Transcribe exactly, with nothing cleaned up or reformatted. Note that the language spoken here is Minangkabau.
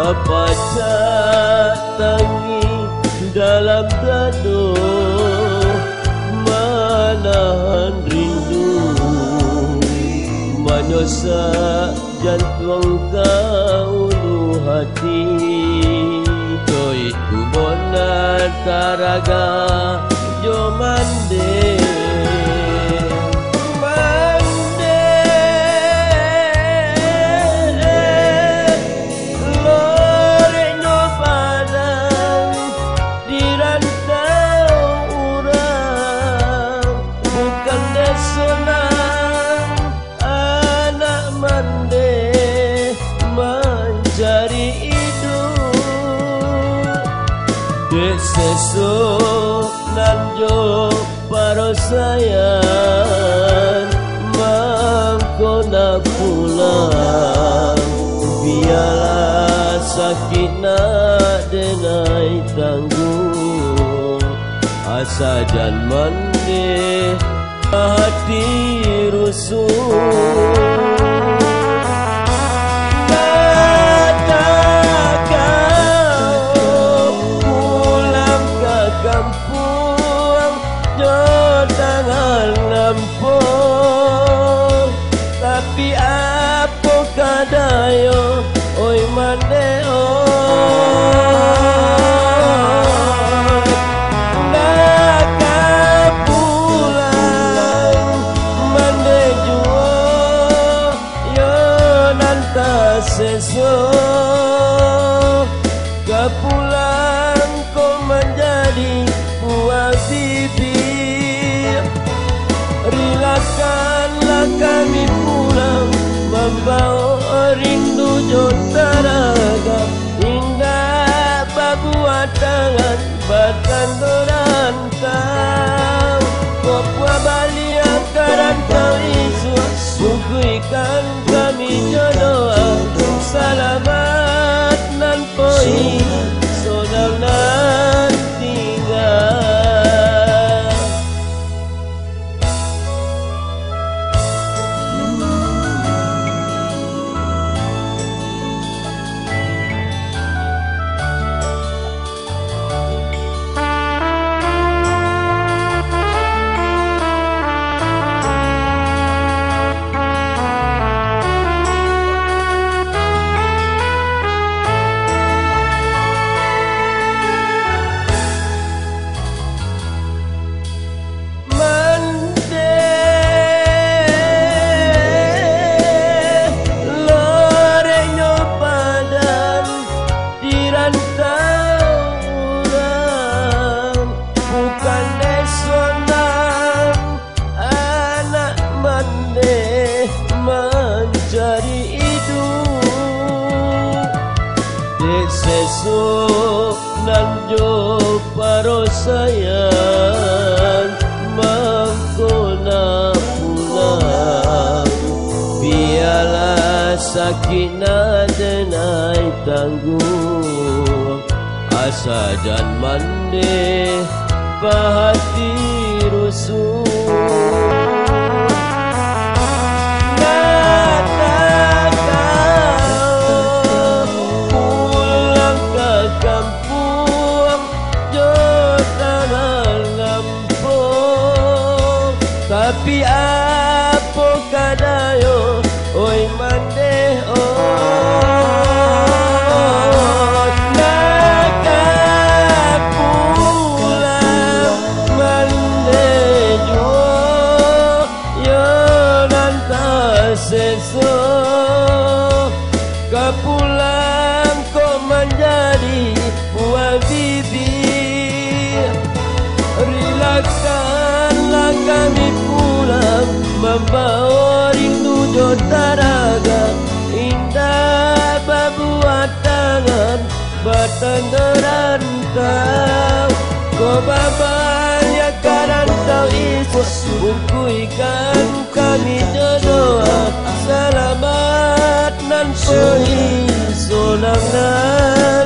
Pacak tangih dalam gaduh, manahan rindu, manyosak jantuang ka ulu hati. Coik kubo nan taraga jo mandeh. Mandeh, loreknyo badan di rantau urang, bukan dek sonang anak mandeh mancari iduik. Dek seso nan jo parasaian, mangko nak pulang. Bialah sakik nak denai tangguang, asa jan mandeh hati rusuh. Katakau pulang ka kampuang jo tangan ampuang, tapi apo ka dayo, oi mandeh, oi. Ndak ka pulang mandeh juo, yo nan taseso. Ka pulang ko manjadi buah bibia. Rilakanlah kami pulang, mambawa rindu jo taraga. Indak babuah tangan, batando rantau. Ko pulang baliak ka rantau isuak, suguihkan kami jo doa. Salamaik nan pai, sonang nan tingga. Mandeh, loreknyo badan di rantau urang, bukan dek sonang anak mandeh mancari iduik. Dek seso nan jo parasaian, mangko nak pulang. Bialah sakik nak denai tangguang, asa jan mandeh bahati rusuh. Nak takah pulang ka kampuang jo tangan ampuang, tapi apo ka dayo, oi mandeh, oi. Nak ka pulang mandeh juo, yo nan taseso. Ka pulang ko manjadi buah bibia. Rilakanlah kami pulang, mambawa rindu jo taraga. Indak babuah tangan, batando rantau. Ko babaliak ka rantau isuak, suguihkan kami jo doa. Salamaik nan pai, sonang nan